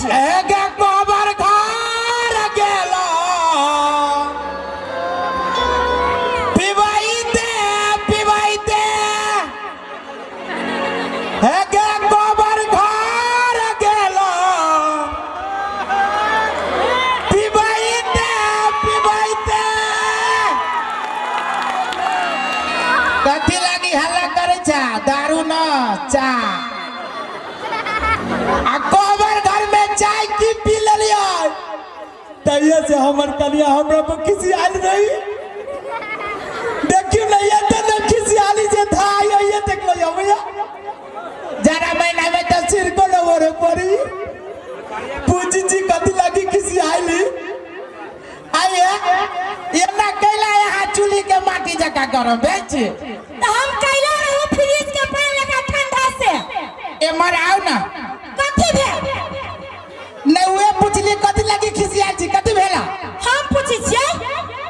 छियै। एगे कोबर घर गेलो पिबाइते पिबाइते, एगे कोबर घर गेलो पिबाइते पिबाइते। कथी लागी हल्ला करै छा? दारू न चा। आ कोबर घर में चाय की पी लेलियै? तहिया से हमर कनिया हमरा पर खिसियाल रही। देखियो ने, ये तो न खिसियाली जे था, ये देख लो भैया। जरा महीना में तो सिर को न ओरे पड़ी। पूजी जी कथी लागी खिसियाली? आइए, ये ना कैला यहाँ चूल्ही के माटी जका गरम भेल छी। तऽ हम कैला रहू फ्रिज के पानि लगा ठंडा से। एमहर आउ ना। कथी भेल? नहीं, उहे पुछली कथी लागी खिसियाल छी, कथी भेला? हम पूछै छियै,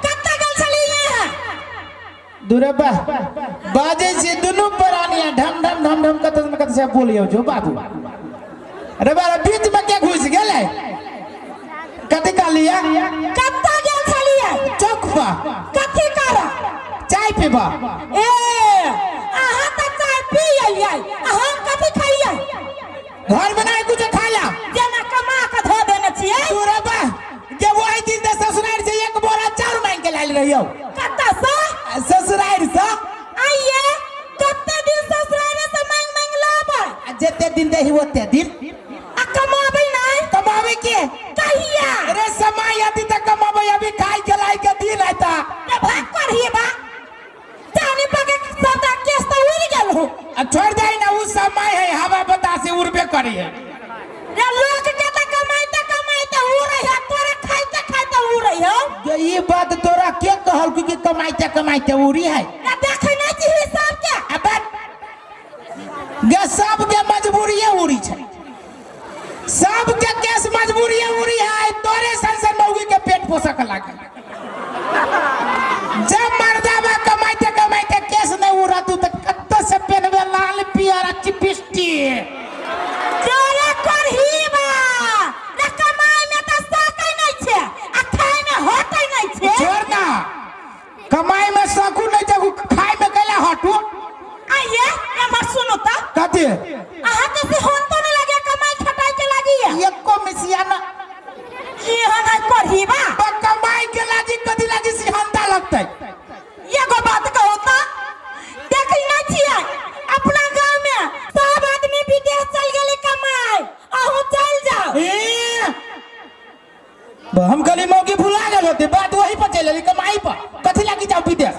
कतऽ गेल छलियै अहाँ? दूरे बा बाजै छी दुनू प्राणिया ढम ढम ढम ढम कतऽ न कतऽ से बोलियौ जो बाबू। अरे बारा बीच में के घुस गेलै? कथी कहलियै? कतऽ गेल छलियै? चौक पर। कथी करऽ? चाय पीबऽ। ए, अहाँ तऽ चाय पी एलियै आ हम कथी खइयै? घर में नहीं कुछ खाला। जेना कमा कऽ धऽ देने छियै। दूरे बा जे वही दिन से ससुराल से एक बोरा चाउर मांग के लाइल रहियौ। कतऽ से? ससुराल से। आइये, कते दिन ससुराल से मांग मांग लाबै? आ जते दिन देही ओते दिन। आ कमाबै नहि? कमाबै के? कहिया? अरे समय यदि तक कमाबै, अभी खाय के लाय के दिन आता। रे भाग करही बा, जानी पके सबटा केस तऽ उड़ि गेल हो। आ छोड़ दे ना, उ समय है, हवा बतासे उड़बे करी है। रे लोक के तऽ कमाइते कमाइते उड़ै है, तोरा खाइते खाइते उड़ै है। जे ई बात तोरा के कहल कि कमाइते कमाइते उड़ी है? रे देखै नहि छी हिसाब के। आ बात गे सबके मजबूरिये उड़ी छै, सबके केस मजबूरिये उड़ी है। तोरे सन सन मौगी के पेट पोसक लागल। जब मर्दाबा कमाइते कमाइते केस नहीं उड़ा तू तो कत्तो से पहनबे लाल पियर चिपिस्टी। तोरे करही बा, रे कमाई में तऽ सकै नहि छै आ खाय में हटै नहि छै। छोड़ ना, कमाई में सकू नहीं जगू, खाय में कैला हटू? आइए एम्हर सुनू तऽ। कथी? अहाँ के सिहोन तो नहीं लगे कमाई खटाई के लागी है? एको मिसिया ना। सिहोन है करही बा। बा कमाई के लागी कथी लागी सिहनता लगतै? एगो बात कहू तऽ, देखै नहि छियै अपना गाँव में सब आदमी विदेश चल गेलै कमाई, अहूँ चल जाओ। ए, हम कहली मौगी भुला गेल होते, बात वही पर चलि एली कमाई पर। कथी लागी जाऊ विदेश?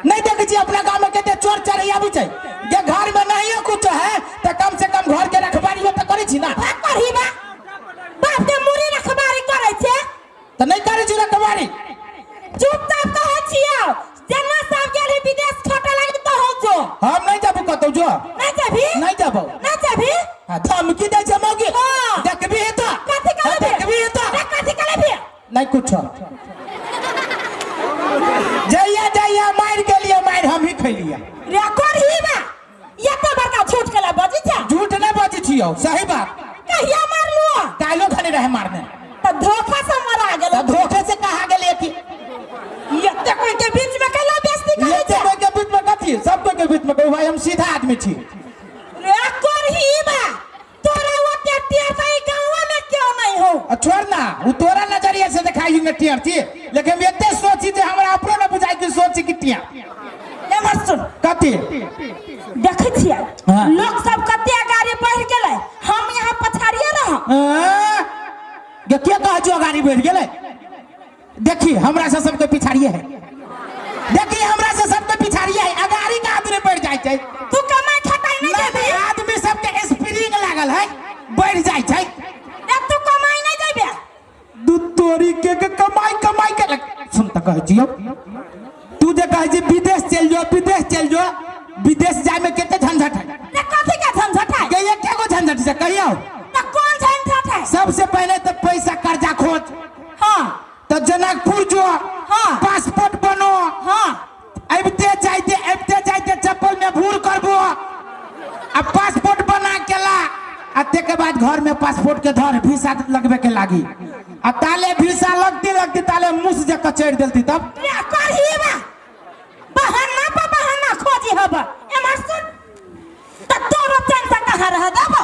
नहीं देखै छी अपना गाँव में कते चोर चढ़ैया आबै छै? जे घर में नहीं कुछ है तऽ कम से कम घर के रखबारी तऽ करै छी ना। भाग करही बा, बाप के मुड़ी रखबारी करै छै। तऽ नहीं करै छी रखबारी? चुपचाप कहै छियौ, जेना सब गेल विदेश खटे लागी तो हो जो। हम नहीं जाबू कतौ, जो। नहीं जाबी? नहीं जाबू। नहीं जाबी? हाँ, धमकी दै छै मौगी। हाँ। देखबी तो। कथी हाँ, कहबे? देखबी तो। रे कथी कहबे? नहीं कुछ। जइया जइया मार के लिए मार हम ही खैलिया। रे करही बा, ये तो बड़का झूठ केला बजै छै। झूठ नहीं बजै छियौ, सही बात। कहिया मारलू? काल्हो खने रहे मारने। तऽ धोखा से मरा गेल। तऽ धोखे से कहा गेलै कि एते कोई के बीच में कैला बेइज्जती करै एते छै? कोई के बीच में कथी? सब कोई के बीच में कहू भाई, हम सीधा आदमी छी। रे करही बा, तोरा ओते टेर तऽ ई गाँव में क्यों नहीं हो? आ छोड़ ना, उ तोरा नजरिया से देखाई में टेर छी, लेकिन हम एते सोची जे हमरा अपनो न बुझाई कि सोची कि टेर। एमहर सुन। कथी? देखै छियै? हाँ। लोक सब कते गाड़ी बढ़ि गेलै, हम यहाँ पछाड़िए रह। हाँ? गे के कहै छौ गाड़ी बढ़ि गेलै? देखी हमरा से सबके पिछाड़िए है, देखी हमरा से सबके पिछाड़िए है। अगाड़ी के आदमी बढ़ जाइ छै। तू कमाई खटाई नहीं नहीं, देबी? नहीं, आदमी सबके स्प्रिंग लागल है, बढ़ जाइ छै। ए, तू कमाई नहीं देबे? दू तोरी के कमाई कमाई के सुन तऽ कहै छियौ, तू जे कहै छी विदेश चलि जो, विदेश चलि जो, विदेश जाय में कते झंझट है। रे कथी के झंझट है? गे एके गो झंझट छै, कहियौ? तऽ कोन झंझट है? सबसे पहले तऽ पैसा कर्जा खोज। हाँ। तऽ जनकपुर जो। हाँ। पासपोर्ट बनो। हाँ। अबिते जाइते अबिते जाइते चप्पल में भूर करबो आ पासपोर्ट बना के ला, आ तेके बाद घर में पासपोर्ट के के धर भीसा लगबे के लागी आ ताले भीसा लगती लगती ताले मुस जे कचैड़ देलती तब रे करही बा बहाना पर बहाना खोजी हब एमहर सुन त तोरो चैन से कहाँ रह देबो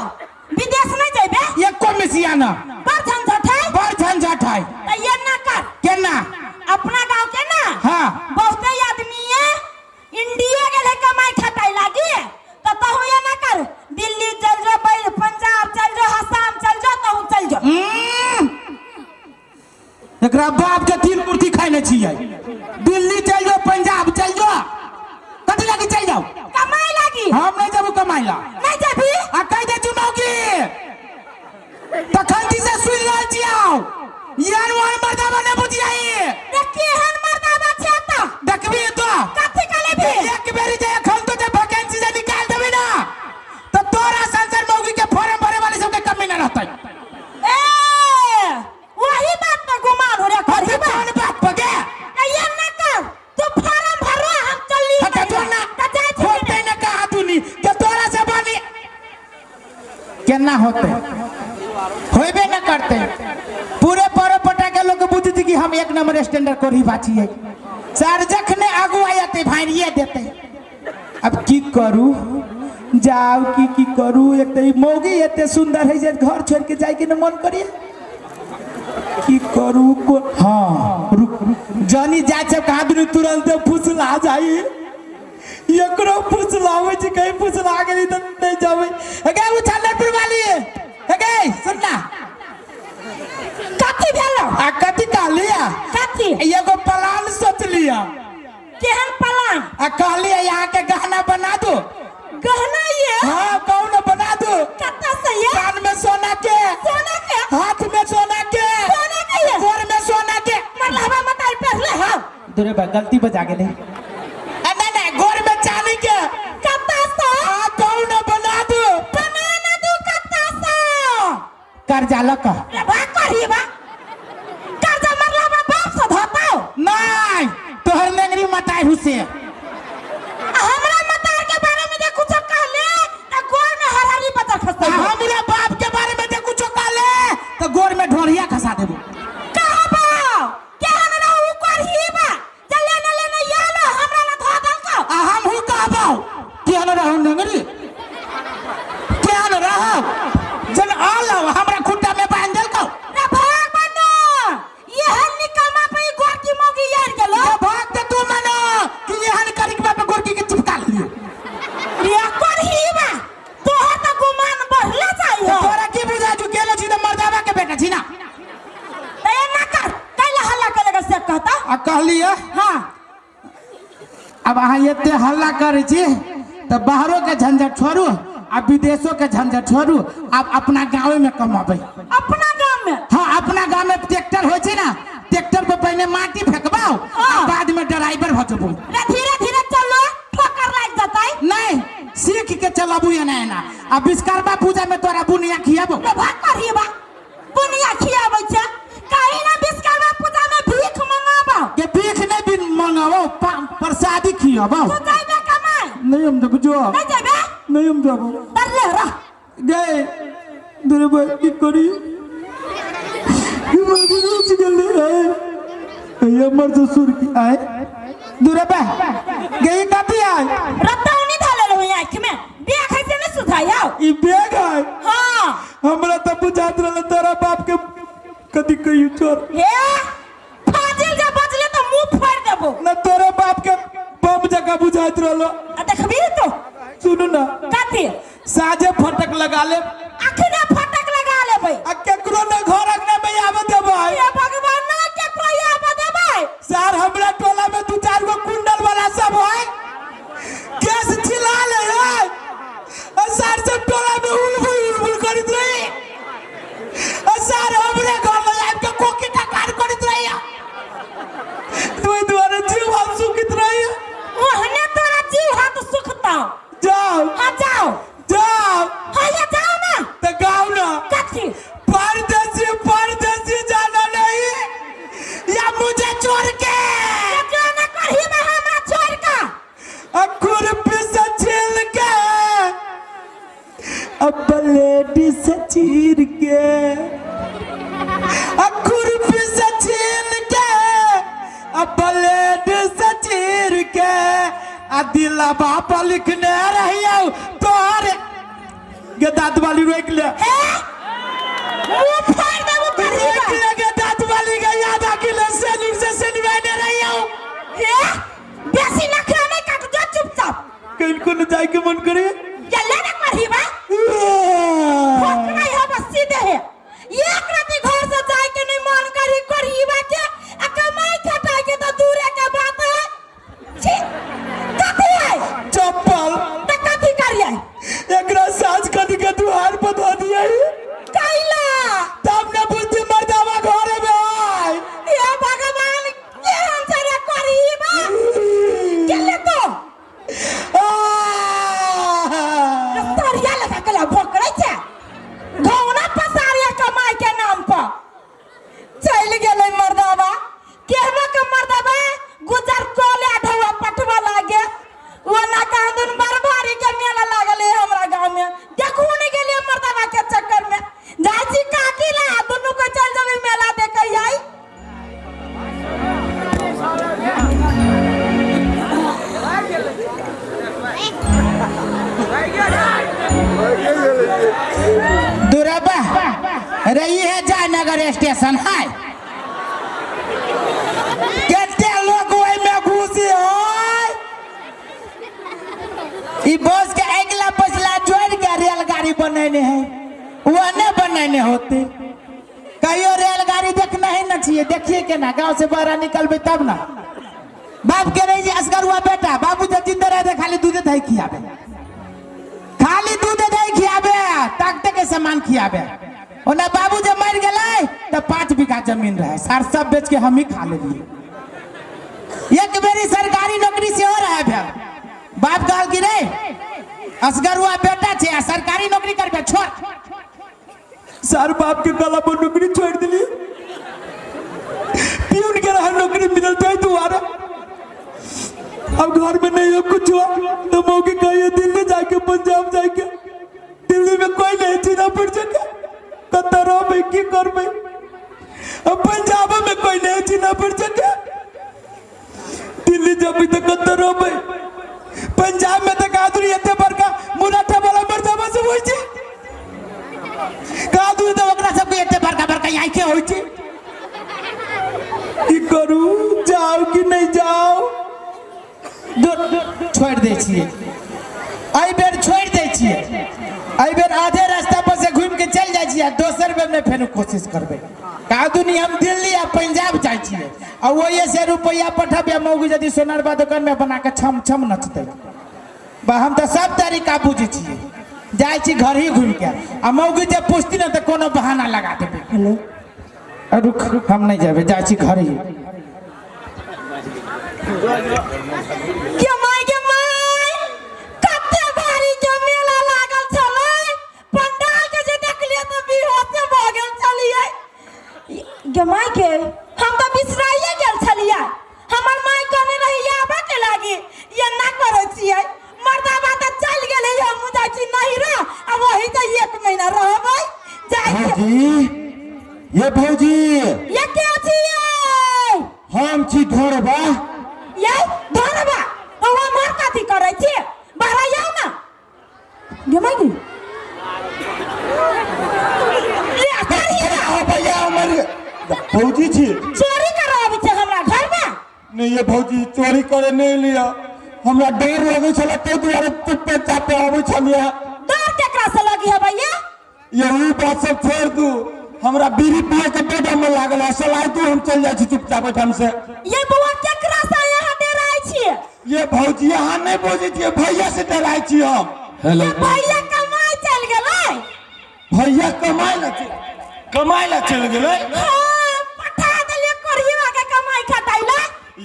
विदेश नहीं जेबे एको मिसिया ना बड़ झंझट है बड़ झंझट है त ये ना कर केना अपना गांव के ना हाँ। बहुते आदमी है इंडिया गेले कमाई खटाई लागी त तहु ये ना कर दिल्ली चल जो पंजाब चल जो असम चल जो तहु चल जो एकरा बाप के तीन मूर्ति खाइने छियै दिल्ली चल जो पंजाब चल जो कथी लागी चल जाओ कमाई लागी हम नहीं जबू कमाई ला नहीं जेबी आ कहि दे चुनाव की तखन जी से सुनि रहल छियौ यार वन मर्दाबा नहि बुझियाई रे केहन मर्दाबा छै त देखबी तो कथी कले भी एक बेरी जे एखन तो जे वैकेंसी जे निकाल देबी ना तो तोरा संसद मौगी के फॉर्म भरे वाले सबके कमी ना रहतै ए वही बात पे गुमान हो रे अरे करही बा कौन बात पर गे ये ना कर तू फार्म भरो हम चलली हटा जो ना त जाय छी होते ना कहा तूनी के तोरा से बनी केना होते होबे ना करते पूरे परोपटा के लोग बुझते कि हम एक नंबर स्टैंडर्ड कोरी बाची है सर जखने आगू आते भारिए देते अब की करू जाओ की की करू एक तो ई मौगी एते सुंदर है जे घर छोड़ के जाए के न मन करिए की करू को हाँ रुक रुक जानी जाए सब कहा दुनू तुरंत फुसला जाई एकरो फुसलाबै छै कहीं फुसला गेली तऽ नहि जाबै अगे उछालनपुर वाली अगे सुन ना कथी भेलो आ कथी कहलिया कथी एगो प्लान सोच लिया केहन पलान आ कहलिया यहाँ के गहना बना दो गहना ये हाँ कहू ना बना दो कत्ता से ये कान में सोना के सोना के हाथ में सोना के सोना के ये गोर में सोना के मरलहबा मताई पहले हाँ दुरे बा गलती बजा गेले आ नहीं नहीं गोर में चांदी के कत्ता से आ कहू ना बना दो बना ना दू कत्ता से कर्जा लक रे बा करही बा कर्जा मरलहबा बाप से धोताओ नहीं तोहर लेंगड़ी मताई हुसे आ हमरा मतार के बारे में जे कुछ कहले त गोर में हरहरी पत्थर आ खसतै हमरा बाप के बारे में जे कुछो कहले तो गोर में ढोरिया खसा देबो कहबो केहन रहू करही बा चले न लेने यालो हमरा न धो दलको आ हमहू कहबो केहन रहू नंगरी केहन रहू जन आलो हमरा खुट्टा में बांध देलको रे भाग बनो यह निकमा पे ई गोर की मौगी यार गेलो तो भाग ते तू मनो कि एहन करिक बाप गोरकी के चिपका लियो रे करही बा तोहर त गुमान बढ़ले जाइ हो तोरा की बुझा चु गेलो छी त मर्दावा के बेटा छी ना त एना कर कैला हल्ला करे से कहता आ कहलिए हां अब अहाँ एते हल्ला करै छी तऽ बाहरो के झंझट छोड़ू आ विदेशो के झंझट छोड़ू आब अपना गाँवे में कमाबै अपना गांव में हाँ अपना गाँव में ट्रैक्टर होइ छै ना ट्रैक्टर पर पहिने माटी फेंकबाउ आ हाँ। बाद में ड्राइवर भऽ जेबू रे धीरे धीरे चलो ठोकर लागि जतै नहीं सीख के चलाबू एना एना आ विश्वकर्मा पूजा में तोरा बुनिया खियाबो रे भाग करही बा बुनिया खियाबै छै कहीं ना विश्वकर्मा पूजा में भीख मंगाबो के भीख नहीं भी मंगाबो प्रसादी खियाबो तू जाइबे कमाई नहीं हम जब जो नहीं जाइबे नहीं हम जब डरले रह गए दुरे भाई की करी गेलै हमर ससुर की आए दूरे बा गई कथी आय रतौनी धले रहू आँखि में देख है से नहीं सुधाई आओ ई बैग आए हाँ हमरा तऽ बुझात रहल तोरा बाप के कथी कहियो छोड़ हे फाजिल जे बजले तो मुंह फोड़ देबो ना तोरा बाप के बम जकाँ बुझाइत रहल आ देखबी तो सुनू ना कथी साझे फटक लगा ले अखने फटक लगा लेबै आ केकरो ना घर अंगना में आवे देबै हे भगवान ना केकरो आबऽ देबै सर हमरा टोला में दू चार गो कुंडल वाला सब है केस छिला ले है आ सर सब टोला में उलबुल उलबुल करत रही आ सर हमरे घर में आबि के कोकी टकार करत रही तू दुआरे जीव हाथ सुखित रही ओहने तोरा जीव हाथ सुखतौ जाओ हाँ जाओ जाओ हाँ ये जाओ ना तो गाओ ना कथी परदेसी परदेसी जाना नहीं या मुझे छोड़ के केकरो ना करही में हमरा छोड़ के आ खुरपी से छील के अब ब्लेड से चीर के आ खुरपी से छील के आ ब्लेड से चीर के आ दिलवा पर लिखने रहियो तोहर गे दांत वाली रोक ले। हे, मुंह फाड़ देबो रोक करही। ले गे दांत वाली के याद आ गेलै सेनुर से सेनुराने रहियो। हे, बेसी नखरा नहीं काट, जो चुपचाप। कहीं को न जाए के मन करे। गेले ना करही बा नहीं है, बस सीधे है। एक राती घर से जाए के नहीं मन करी करही बा के, आ कमाई खटाई के तो दूरे के बात है। छी, कथी है? चप्पल। त कथी करिए? एकरा साँझ कदी के दुहार पर धो दिए। कैला? तब न बुद्धि मर्दावा घरे में आय। हे भगवान, केहन छै रे करही बा? गेले तो सरिया लगा के भोकरै छै, घौना पसारिया कमाई के नाम पर। चलि गेलै मर्दाबा। केहनो के मर्दाबा गुजर कोले ढौआ पटवा लागे। ओना कहाँ बड़ भारी के मेला लागल है हमरा गाँव में, देखू नहीं गेलियै मर्दाबा के चक्कर में। जाइ छी काकी ला, दुनू को चल जेबै मेला देखे आई। दुरबा रही है जयनगर स्टेशन है, कते लोग ओहि में घुसी है। ई बस के अगला पछला जोड़ के रेलगाड़ी बनैने है, वह नहीं बनैने होते। कहियो रेलगाड़ी देखना ही न चाहिए, देखिए के ना गांव से बाहर निकलबे तब ना। बाप के रही असगर हुआ बेटा, बाबू जब जिंदा रहते खाली दूध दही खियाबे, खाली दूध दही खियाबे, ताकते के सामान खियाबे। ओना बाबू जब मर गेलै तो 5 बीघा जमीन रहे, सार सब बेच के हम ही खा लेलिए। एक बेरी सरकारी नौकरी से हो रहे भेल, बाप कहल कि रे असगर हुआ बेटा छे आ सरकारी नौकरी करबे, छोड़। सार बाप के गला पर नौकरी छोड़ दिली, प्यून के रहा नौकरी मिलल तो दुआरे। अब घर में नहीं हो कुछ हुआ तो मौके कहिए दिल्ली जाके, पंजाब जाके, दिल्ली में कोई नहीं जीना पड़ सके, कत्ता रहबे की करबे। अब पंजाब में कोई नहीं जीना पड़ सके, दिल्ली जब तो कत्ता रहबे। पंजाब में तो कादुरी एते बड़का मुराठा वाला मर्दाबा सब होइ छै, कादुरी तो ओकरा सबके एते बड़का बड़का आँखे होइ छै। की करू, जाओ कि नहीं जाओ? छोड़ दै छियै एहि बेर, छोड़ दै छियै एहि बेर, आधे रास्ता पर से घूमि के चलि जाइ छियै, दोसर बेर नहि फेर कोशिश करबै। कादुनी हम दिल्ली आ पंजाब जाइ छियै आ ओहिए से रुपैआ पठबै, मौगी यदि सोनरबा दोकान में बना के छम छम नचतै। बा हम तऽ सब तरीका बुझै छियै। जाइ छी घर ही घूमि के, आ मौगी जे पूछती ने तऽ कोनो बहाना लगा देबै। हेलो। रुक, हम नहीं जेबै, जाइ छी घर ही। के माय के माय, कते भारी के मेला लागल छलै। पंडाल के जे देखलियै तऽ बेहोशे भऽ गेल छलियै। गे माय के, हम तऽ बिसराइए गेल छलियै। हमर माय कहने रही आबऽ के लागी, एना करै छियै। मर्दाबा तऽ चलि गेलै, हमहूँ जाइ छी नैहरा आ वही तऽ 1 महीना रहबै। जाइ छी। भौजी, ये भौजी। ये के छियै? हम छी ढोरबा। ये ढोरबा, ओ हमर कथी करै छी? बाहर आउ ना। गे माय गे, ले करिया। आ भैया, हमर भौजी छी। चोरी कराबै छै हमरा घर में? नहीं ये भौजी, चोरी करे नहीं लिया, हमरा डर लगै छलै ताहि दुआरे चुप्पे चापे आबै छलियै। डर केकरा से लगी है भैया? ये ऊ बात सब छोड़ दू, हमरा बीड़ी पिए के बड़ मन लागल है, सलाइ तू, हम चल जाइ छी चुपचाप एहिठाम से। ये बौआ, केकरा से यहाँ डराइ छियै? ये भौजी, अहाँ नहीं बुझै छियै, भैया से डराइ छी हम। हेलो। ये भैया कमाई चल गेलै। भैया कमाइ ला चल, कमाइ ला चल गेलै? हाँ, पठा देलियै कोढ़ीवा के कमाई खटाइ ला।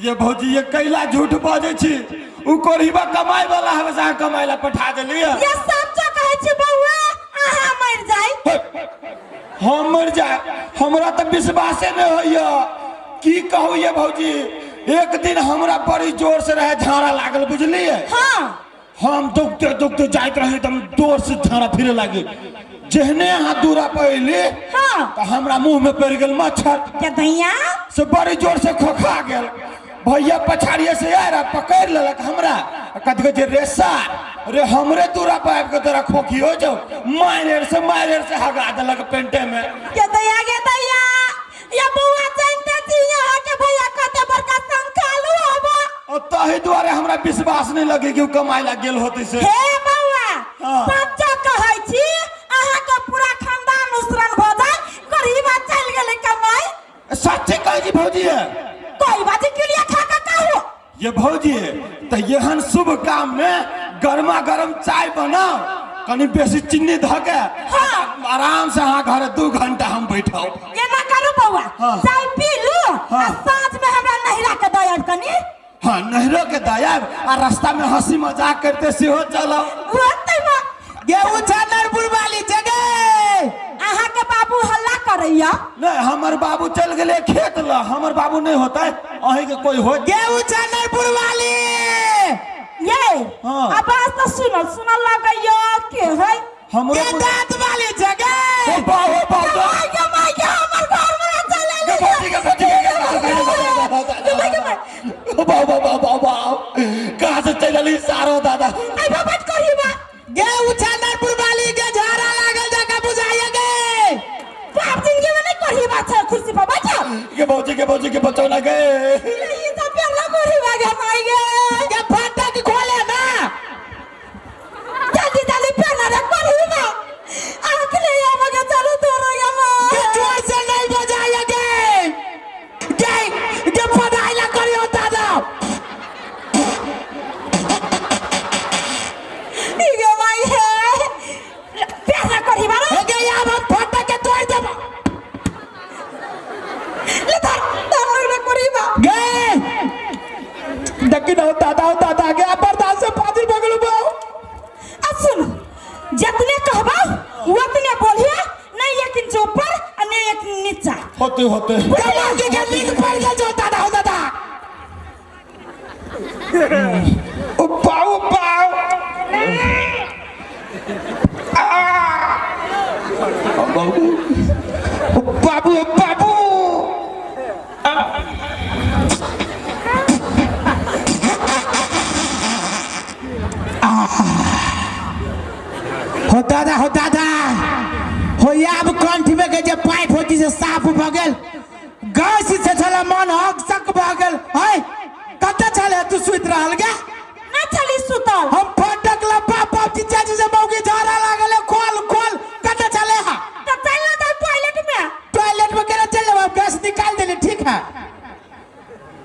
ये भौजी, ये कैला झूठ बजै छी? उ कोढ़ीबा कमाइ वाला हमेशा अहाँ कमाइ ला पठा देलियै? ये सब जो कहै छी बौआ, अहाँ मरि जाय। हम मरि जाय? हमरा तऽ विश्वासे नहि होइया। की कहू ये भौजी, एक दिन हमरा बड़ी जोर से रहे झाड़ा लागल, बुझलियै? हाँ। हम दुखते दुखते जाइत रही, एकदम जोर से झाड़ा फिरे लागी। जेहने अहाँ दूरा पर अयली हाँ। तऽ हमरा मुंह में पड़ि गेल मच्छर। के दैया से बड़ी जोर से खोखा गेल। भैया पछाड़िए से आयल आ पकड़ लेलक हमरा। कथी कहै छै रे सार रे, हमरे दूरा पर आबि के तोरा खोखी हो जाओ, मारे से हगा देलक पेंटे में। के दैया गे दैया, या बौआ जानते छी यहाँ के भैया कते बड़का संखालू हबो। और ताही दुआरे हमरा विश्वास नहीं लगे कि उ कमाई ला गेल होती से। हे बौआ, हाँ। सच्चा कहै छी अहाँ के पूरा खानदान उसरन भ जाय, गरीबा चल गेलै कमाई। सच्चे कहै छी भौजी है। कोई बात के लिए खा के कहू। ये भौजी तो एहन शुभ काम में गर्मा गर्म चाय बनाओ, कनी बेसी चीनी धऽ के हाँ। आराम से अहाँ घर 2 घंटा हम बैठब। एना करू बौआ, हाँ। चाय पी लू हाँ। आ साँझ में हमरा नहिरा के दऽ आयब कनी। हाँ नहिरो के दऽ आयब आ रास्ता में हंसी मजाक करते सेहो चलब। ओतै बा। गे उछानरपुर वाली जगह। अहाँ के बाबू हल्ला करैया। नहीं हमर बाबू चल गेले खेत ल, हमर बाबू नहीं होता है, अहीं के कोई हो। गे उछानरपुर वाली। ये हाँ। आवाज तो सुनल सुनल लगैया के है। हमरो गे दांत वाली जगह। ओ बा, ओ बा, ओ बा। My गे, my गे, हमर घर में चल गे भौजी, गे भौजी, गे, गे, गे, गे, गे, गे, गे, गे, गे, गे, ओ बा, ओ बा, ओ बा, ओ बा। कहाँ से चल अली सारो दादा। आई बाबा करी बा। गे उछानरपुर वाली गे झाड़ा लागल जगह बुझाइए गे। बाप जिंदगी में नहीं करी बा छे कुर्सी पर बैठो। गे भौजी, गे भौजी, गे बचाओ ना गे। ये सब पेला करी बा गे माई गे। गे फाटक खोले ना। जल्दी जल्दी पेला रे करी बा। आंख ले आवा गे चलो तोरो गे मां। गे जोर से नहीं बजाइए गे। गे गे पढ़ाई ला करियो दादा। गे माई हे। पेला करी बा रे। गे आब हम फाटक के तोड़ देब। ले धर धर रे करी बा। गे देखी ना दादा, हो दादा गे बर्दाश्त से फाजिल भगलू बा। अब सुन, जितने कहबा उतने बोलिए, नहीं एक इंच ऊपर और नहीं एक नीचा। होते होते। गे मौगी के नींद पड़ गेल जो दादा, हो दादा। ओ बाऊ, बाऊ। बाबू। बाबू, बाबू। हो दादा, हो दादा। हो आब कंठ में के जे पाइप होती से साफ भ गेल। गैस से छला मन हक सक भ गेल। है कत छले तू सुति रहल गे? ना छली सुतल। हम फटक ला बाप बाप जी चाची से मौगी झाड़ा लागल, खोल खोल। कत छले हा? तो चल ना जा टॉयलेट में। टॉयलेट में केना चल लेब? गैस निकाल देली ठीक है।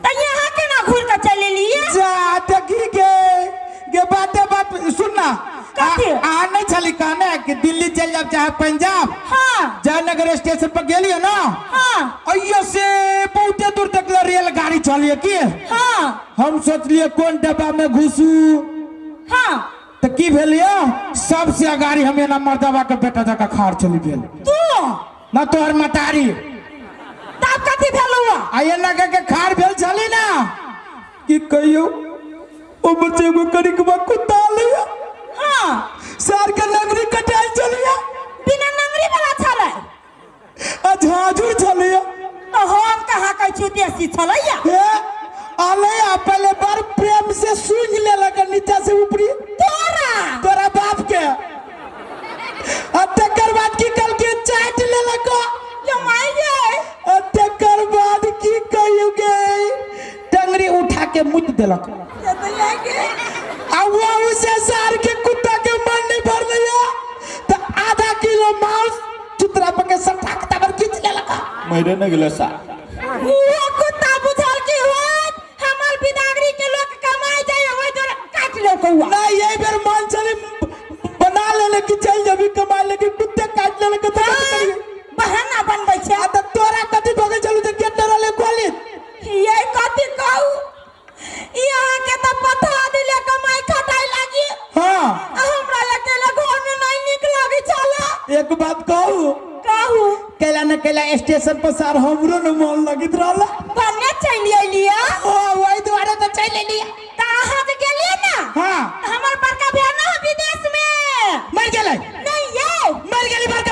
तो यहाँ के ना घूर के चल लिए? जा देखी गे गे बाते बात सुन ना। कथी? आ नहीं छली कहने कि दिल्ली चल जाब चाहे पंजाब। हाँ। जयनगर स्टेशन पर गेलियो ना। हाँ। अइयो से बहुते दूर तक ले रेलगाड़ी चलिए की। हाँ। हम सोचलिए कौन डब्बा में घुसू। हाँ। तो की भेलियो सबसे अगाड़ी हम एना मर्दबा के बेटा जका खार चली भेल। तू? ना तोहर मतारी। तब कथी भेलौ? आ एना के के खार भेल छली ना कि कहियो उम्र से एगो करिकबा कुत्ता लिया। हाँ। सार के नगरी कटाई चलिया। बिना नंगरी वाला छलै। आ झाझुर छलिया। तो हम कहाँ कहै छी देसी छलैया? हे आले आ पहले बार प्रेम से सूंघ लेलक नीचा से ऊपरी। तोरा? तोरा बाप के। आ तकर बाद की कल के चाट लेलक। यो माय गे। आ तकर बाद की कहियो गे? टंगरी उठा के मुत देलक। आ वो उसे सार के कुत्ता के मन नहीं भरलैया तो आधा किलो मांस चुतरा पर के सटा के तबर खींच लेलक। मरे न गेलै सा। वो कुत्ता बुझल की होत हमर बिदागरी के लोग कमाई जाय ओइ दुआरे काट लेलकौ। नहीं एहि बेर मन छलै बना लेले कि चल जेबी कमाई लेकिन कुत्ते काट लेलक तऽ कथी करियै? बहाना बनबै छै। आ तऽ तोरा कथी भऽ गेल छलौ जे गेट रहलै खोली? ये कथी कहू, यहाँ के तऽ पथा दिले कमाई खटाई लागी। हाँ। हमरा अकेले घर में नहीं निक लगै छल। एक बात कहू? कहू। कैला न कैला स्टेशन पर सार हमरो न मन लगैत रहल। बने चलि अयलियै। ओ ओहि दुआरे तऽ चलि अयलियै। तऽ अहाँ जे गेलियै ने? हाँ। तऽ हमर बड़का भैया न विदेश में। मरि गेलै? नहीं ये। मरि गेलै बड़का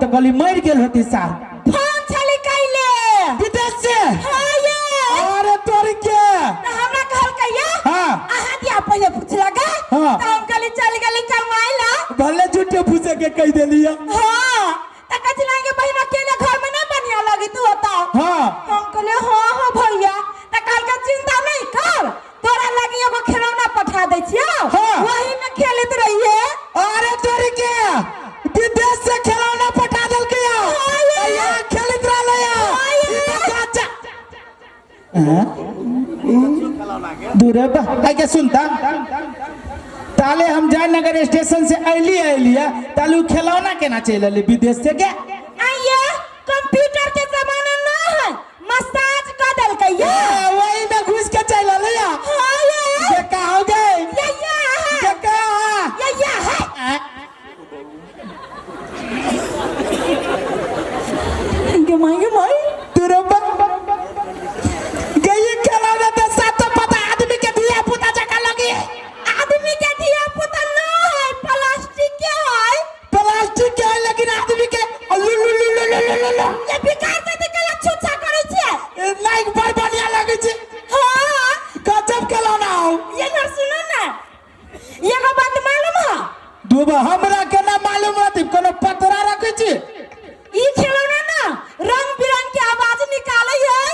हम तो कहली मर गेल होती सार। फोन छली कैले। विदेश से? हाँ ये। अरे तोर के। तऽ हमरा कहलकै ये। हाँ। अहाँ दिया पहिले पूछलक। हाँ। तऽ हम कहली चल गेली कमाइ ला। भले झूठे फूसे के कह देलिया। हाँ। तऽ कहै छलै कि बहिन अकेले घर में नहीं बढ़िया लगी तू होता। हाँ। हम कहले हाँ हाँ भैया। तऽ कहलकै चिंता नहीं कर, तोरा लगी एगो खिलौना पठा दै छियौ। हाँ। वही में खेलैत रहिए। अरे तोरी के विदेश से खिलौना पठा देलकै। हाँ ये। यहाँ खेलैत रहलै। हाँ ये। ई तऽ काचा। हाँ? दूरे बा आइ सुनता ताले हम जयनगर स्टेशन से अली अली ताले उ खिलौना केना चलि अली विदेश से के? आइए कंप्यूटर के जमाना ना है, मसाज कर देलकै ये। वही में घुस के चलि अली। हाँ ये। के का हो गए? ये ये है। के का? ये ये है। गे माई गे माई। तोरे बा गई खिलौना तो सातो पता आदमी के धिया पुता जका लगी। आदमी के धिया पुता ना है, प्लास्टिक के है। प्लास्टिक के है लेकिन आदमी के लु लु लु लु लु लु लु। ये बेकार से तऽ केला छुच्छा करै छियै। लाइक बड़ बढ़िया लगे छै। हाँ। गजब खिलौना हो। ये ना सुनो ना, एगो बात मालूम है? दूबा हमरा के ना मालूम रहती, कोनो पतरा रखे छी। ई खिलौना ना रंग बिरंग के आवाज निकाले है।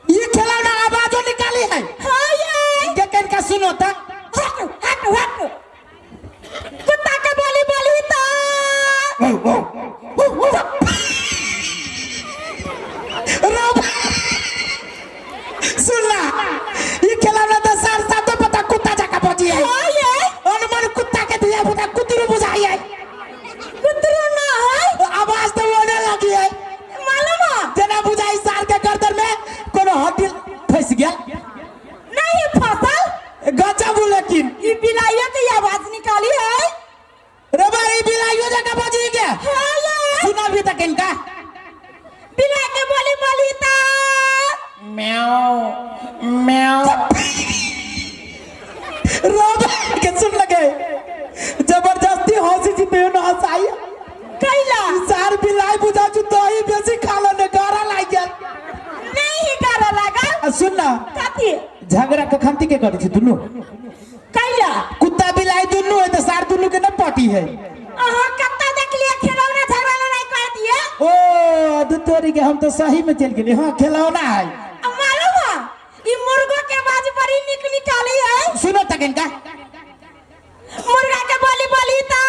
ई खिलौना आवाजो निकाली है? हाँ ये। के कन का सुनो ता। हट हट हट। कुत्ता के बोली बोली ता। रब सुनला ई खिलौना तो सार सातो पता कुत्ता जका बजी है। हाँ ये। अनमन कुत्ता के धिया पुता कुतरू बुझाई है। कुतरू ना है। आवाज तो ओने लगी है। मालूम है? जेना बुझाई सार के गर्दन में कोनो हड्डी फंस गेल। नहीं फसल। गजब लेकिन ई बिलाइया के आवाज निकाली है। रे भाई बिलाइयो जका बजी के। हाँ ये। सुना भी तक इनका। बिलाई के बोली बोली ता। म्याऊ म्याऊ। रब के सुन लगे जबरदस्ती हंसी जीते न हंसाई। कैला? सार बिलाई बुझा छु दही बेसी खा ले गारा लाग गेल। नहीं गारा लागल। आ सुन ना। कथी? झगड़ा कखंती के करै छी दुनू? कैला? कुत्ता बिलाई दुनू है त सार दुनू के न पटी है। अहाँ कत्ता देखलिए खिलौना झगड़ा लड़ाई कर दिए? ओ दुतोरी के हम तो सही में चल गेली। हाँ खिलौना है। आ मालूम है ई मुर्गो के आवाज बड़ी निक निकाली है। सुनो तक इनका। मुर्गा के बोली बोली ता।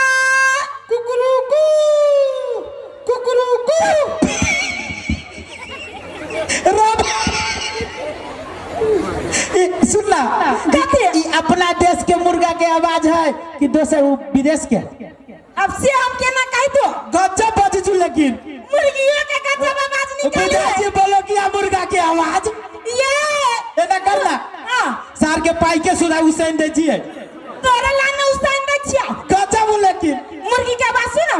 कुकरू कुकरू। रब सुन ना। कथी? ई अपना देश के मुर्गा के आवाज है कि दोसर उ विदेश के? अब से हम केना कह दो? गजब बजै छु लेकिन। मुर्गियों के गजब आवाज निकाली है। विदेशी बोलो कि आ मुर्गा के आवाज। ये। एना कर ना। हाँ। सार के पाई के सुना उसैन दे छियै। तोरा लाना उसैन दे छियै। गजब लेकिन। मुर्गी के आवाज सुनो।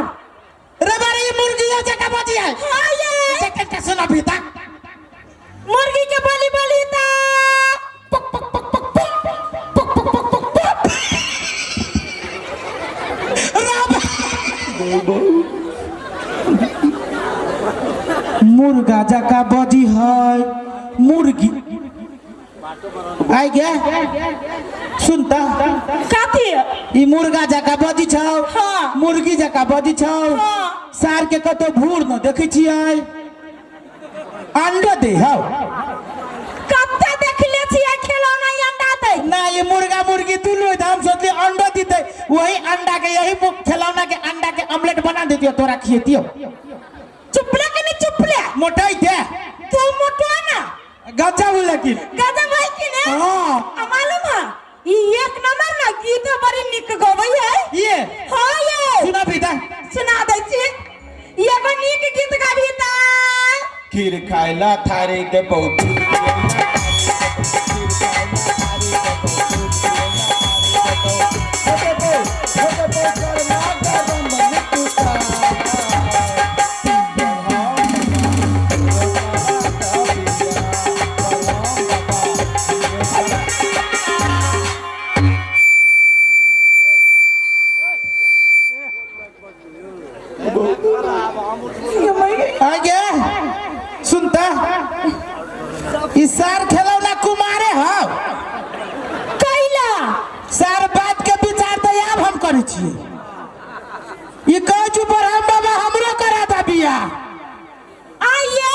रे बारे ई मुर्गी जका बजी है। हाँ ये। जकन के सुना भी ता। मुर्गी के बोली बोली ता। पक पक पक पक पक पक पक पक पक पक। रब। मुर्गा जका बजी है मुर्गी। आई गया सुनता। कथी? ई मुर्गा जका बजी छौ। हाँ। मुर्गी जका बजी छौ। हाँ। सार के कतो भूर न देखै छियै। अंडो दे हौ। कत्ते देखले छियै खिलौना अंडा दे? ना ये मुर्गा मुर्गी दुनू है, हम सोचली अंडो दीते वही अंडा के यही खिलौना के अंडा के ऑमलेट बना देतियो तोरा खियतियो। चुपले के नहीं चुपले? मोटाई दे। तू मोटो ना। गजब लेकिन। गजब है कि ने? हाँ। आ मालूम है ई एक नंबर ना गीत बड़ी निक गबै है। ये? हाँ ये। सुना बेटा। सुना दै छी। एगो निक गीत गाबी ता। खीर खाइला थारी के बहुत। आगे सुनता ई सार खेलौना कुमारे हौ। कैला? सार बात के विचार तऽ आब हम करै छियै। ई कहै छु पर हम बाबा हमरो करा दा बियाह। आइए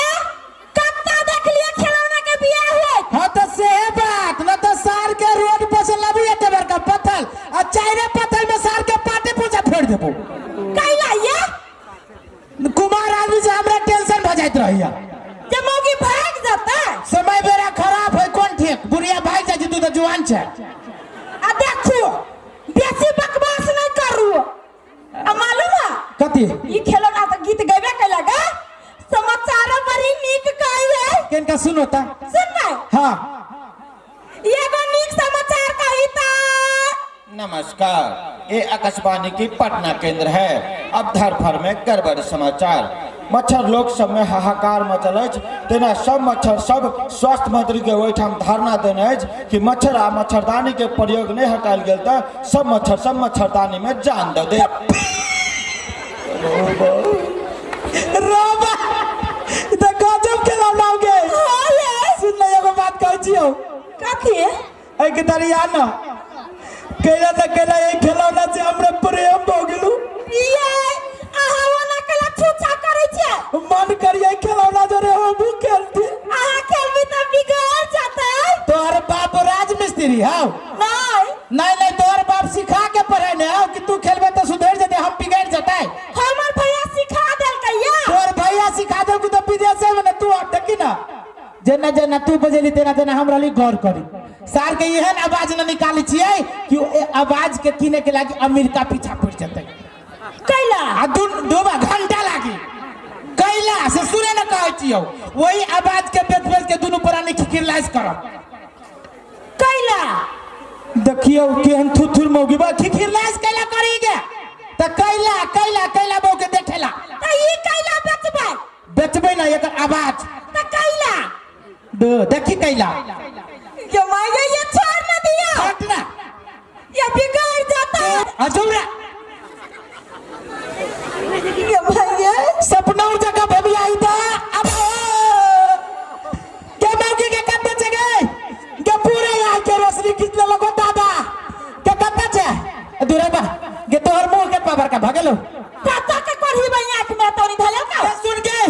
कत्ता देखलिए खेलौना के बियाह होइत? हाँ तो सेहे बात न तो सार के रोड पर से लाबू एते बड़का पत्थर आ चारे पत्थर में सार के पाटे पूजा फोड़ देबो। कैला ये? कुमार आदमी से हमरा टेंशन भ जाइत रहैया। जे मौगी भाग जतै। समय बेरा खराब है कोन ठीक, बुढ़िया भाग जाइ छै, तू तऽ जुआन छै। आ देखू बेसी बकवास नहीं करू। आ मालूम है कथी? ई खेलौना तऽ गीत गैबे कैलक है, समाचार बड़ी नीक कहै है। किनका सुनो ता? सुन ना। हाँ। एगो नीक समाचार कही ता। नमस्कार, ये आकाशवाणी की पटना केंद्र है। अब धरफर में गड़बड़ समाचार। मच्छर लोक सब में हाहाकार मचल अछि, तेना सब मच्छर सब स्वास्थ्य मंत्री के ओहिठाम धरना देने अछि कि मच्छर आ मच्छरदानी के प्रयोग नहीं हटायल गेल तऽ सब मच्छर सब मच्छरदानी में जान दऽ दे। रोबा ई तऽ गजब खेलौना हो गे। सुन ले एगो बात कहै छियौ। कथी? एहि के दरिया न कैला न कैला एहि खेलौना से हमरा प्रेम भऽ गेलू। ये अहाँ ओना कैला छूछा करै छियै? मन करिए खेलौना जोरे हमहूँ खेलती। अहाँ खेलबी तऽ बिगड़ जेतै। तोहर बाप राजमिस्त्री हौ? नहीं। नहीं नहीं, तोहर बाप सिखा के पढ़े ने हौ कि तू खेलबे तऽ सुधरि जेतै, हम बिगड़ जेतै। हमर भैया सिखा देलकै या। तोहर भैया सिखा देलकै तऽ विदेशे में ने तू अब देखी ना, जेना जेना तू बजेली तेना तेना हम रहली गौर करी। सार के एहन आवाज न निकालै छियै कि ओ आवाज के किने के लागी अमेरिका पीछा पड़ जेतै। कैला? आ दू दू घंटा लागी। कैला से सुने न कहै छियौ, वही आवाज के बेच बेच के दुनू प्राणी खिखिरलाइस करब। कैला? देखियौ केहन थुथुर मौगी बा, खिखिरलाइस कैला करी गे त कैला कैला कैला बहू के देखेला। त ई कैला बेचबै? बेचबै ना एकर आवाज। त कैला? दो देखी कैला। ये my गे, ये छोड़ ना दिया। हट ना। ये बिगड़ जाता है। आ जाओ रे। ये भाई ये सपना और जगह भभी आई था। अब के मौकी के कत्ते छे गे? के पूरे यहाँ के रोशनी खींच ले लगो दादा। के कत्ते छे? दूरे बा। के तोहर मुंह के पावर का भगलो। चाचा के कोढ़ी बई आंख में तोरी धले का। ए, सुन के।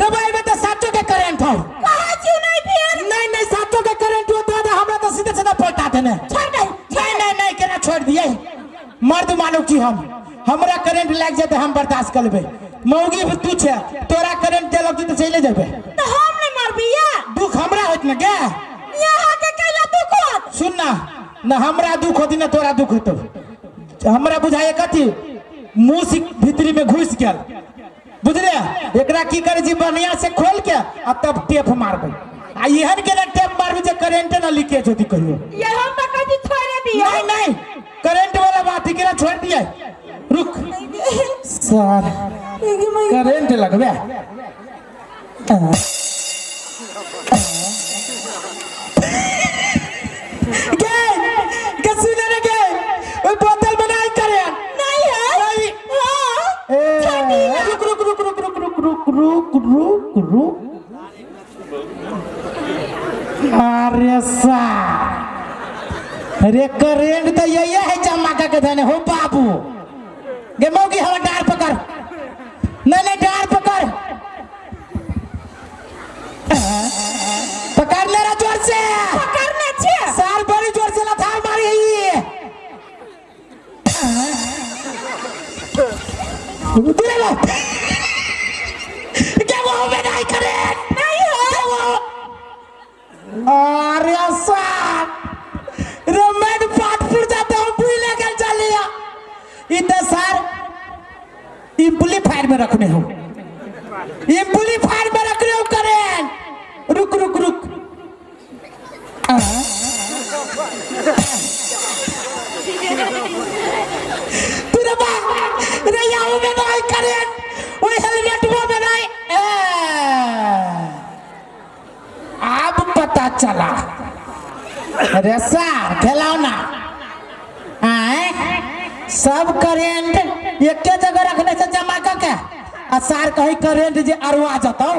रे भाई में तो सातों के करंट हो। कहा क्यों नहीं फिर? नहीं नहीं, सातों के करंट हो दादा, हमरा तो सीधे सीधा पलटा देने। छोड़ दे। नहीं नहीं नहीं, केना छोड़ दिए? मर्द मानो की हम, हमरा करंट लाग जाए तो हम बर्दाश्त कर लेबे। मौगी भी तू छे, तोरा करंट देलक तो चले जेबे। तो हम नहीं मरबिया। दुख हमरा होत न गे। यहाँ के कैला दुख होत? सुन ना, ना हमरा दुख होती ना तोरा दुख होतो। हमरा बुझाए कथी मुंह से भीतरी में घुस गेल, बुझले? एकरा की करे छी, बढ़िया से खोल के आ तब टेप मारबे। आ एहन के ना टेप मारबे जे करंट ना लीकेज होती कहियो। ये हम तो कथी छोड़ दिए। नहीं नहीं, करंट वाला बात ही केना छोड़ दिए। रुक सर, करंट लगबे। गे गे सुने रे गे, ओइ बोतल में नहीं करे। नहीं है। नहीं। हाँ। ए, रुक रुक रुक रुक रुक रुक रुक रुक रुक रुक। अरे सार, अरे करंट तो यही है जमा के धने हो बाबू। गे मौगी हवा डार पकड़। नहीं नहीं, डार पकड़, पकड़ ले रहा जोर से। पकड़ने छे। सार बड़ी जोर से लथार मारी है ये। दूर रहो। क्या वो हमें नहीं करे? नहीं है। क्या वो? अरे सार, रमेश पाटपुर जाते हम भूले गए चलिया। इधर सार एम्पलीफायर में रखने हो, एम्पलीफायर में रखने हो करेंट। रुक रुक रुक। तेरे बा रे याऊ में नहीं करेंट, वो हेलमेट वो में नहीं। ए, अब पता चला। अरे सार खिलौना आए सब करेंट एक जगह रखने से जमा करके आ सार कहीं करेंट जे अरवा जतौ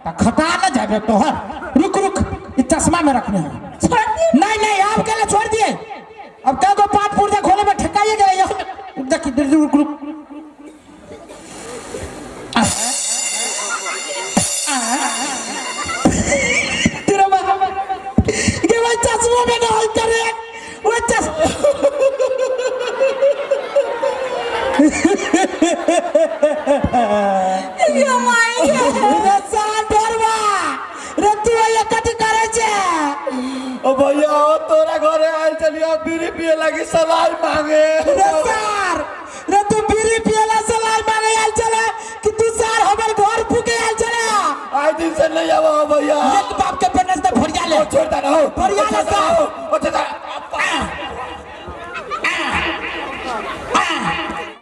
त खता न जाबे तोहर। रुक रुक, ई चश्मा में रखने हो। छोड़ दिए। नहीं नहीं, आप के छोड़ दिए। अब क्या गो पाट पुर्जा खोले में ठकाइए गए। यहाँ देखी, रुक रुक। तेरा के भाई चश्मा में ना होई करे वो चश्मा। गे माई गे। रे साल ढोरबा रे, तू ये कथी करे छे? ओ भैया, ओ तोरा घरे आयल चलियो बीड़ी पिए लागी सलाई मांगे। रे सार रे, तू बीड़ी पिएला सलाई मांगे आयल चले कि तू सार हमर घर फूके आयल चले? आइ दिन से नहीं आवा हो भैया। एक बाप के पेनस ते भरिया ले। ओ छोड़ दे हो। भरिया ले सार। ओ छोड़ दे।